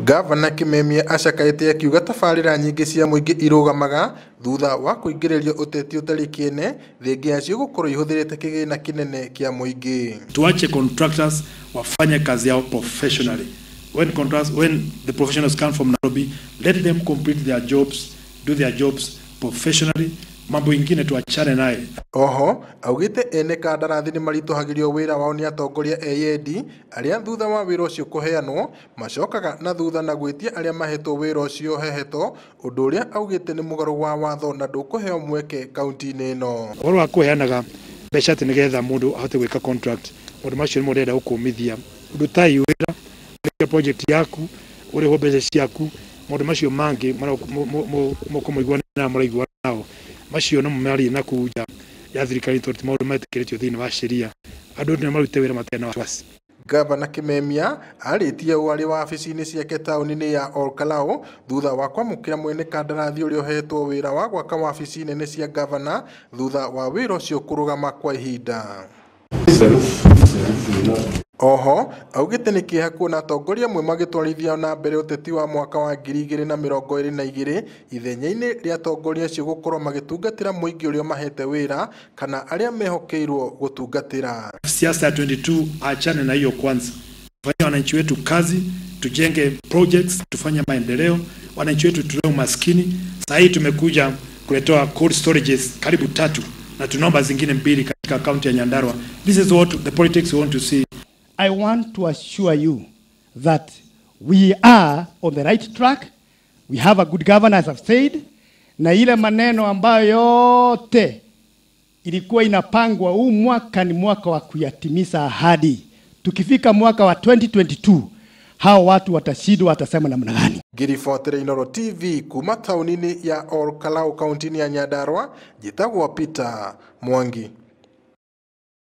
Gavana Kimemia acakaĩte akiuga tabarĩra nyingĩ cia mũingĩ irũgamaga thutha wa kũingĩrĩrio ũteti ũtarĩ kĩene, thengia yacio gũkorwo ihũthĩrĩte kĩgĩna kĩnene kĩa mũingĩ. Tuache contractors wafanye kazi yao professionally. When contractors, when the professionals come from Nairobi, let them complete their jobs, do their jobs professionally. Mambo ingine tuachane naye. Oho augite ene kandarathi nĩ maritũhagĩrio wĩra wao nĩ atongoria eyendi arĩa thutha wa wĩra ũcio kũheanwo macokaga na thutha na gwĩtia arĩa mahetwo wĩra ũcio heheto, ũndũ ũrĩa augĩte nĩ mũgarũ wa watho na ndũkũheo mweke kaunti-inĩ ĩno. Ũhoro wa kũheanaga mbeca atĩ nĩgetha mũndũ ahote gwĩka contract, maũndũ macio nĩmo ndĩrenda gũkũmithia. Rutai wĩra, ũrĩke project yaku, ũrĩhwo mbeca ciaku, maũndũ macio mangĩ mũkũmũiguana na mũraiguana nao macio no marie na kũu nja ya thirikari tondũ ti maũndũ metĩkĩrĩtio thĩinĩ wa sheria. Andũ nĩ marute wĩra matarĩ na wasiwasi. Gavana Kimemia arĩtie ũũ arĩ wabici-inĩ ciake taũni-inĩ ya Olkalau thutha wa kwamũkĩra mwene kandarathi ũrĩa ũhetwo wĩra wa gwaka wabici nene cia gavana thutha wa wĩra ũcio kũrũgama kwa ihinda. Oho augĩte nĩ kĩeha kuona atongoria amwe magĩtwarithia na mbere ũteti wa mwaka wa 2022 ithenya-inĩ rĩa atongoria acio gũkorwo magĩtungatĩra mũingĩ ũrĩa mahete wĩra kana arĩa mehokeirwo gũtungatĩra. Siasa ya 22 achane na hiyo kwanza. Tufanyie wananchi wetu kazi, tujenge projects, tufanye maendeleo, wananchi wetu tutoe umaskini. Sasa hii tumekuja kuletewa cold storages karibu 3 na tunaomba zingine 2 katika kaunti ya Nyandarua. This is what the politics we want to see. I want to assure you that we are on the right track. We have a good governor, as I've said. Na ile maneno ambayo yote ilikuwa inapangwa huu mwaka ni mwaka wa kuyatimiza ahadi. Tukifika mwaka wa 2022, hao watu watashindwa, watasema namna gani? Ngiribotera Inooro TV kuma taũni-inĩ ya Olkalau kaunti-inĩ ya Nyandarua, njĩtagwo Peter Mwangi.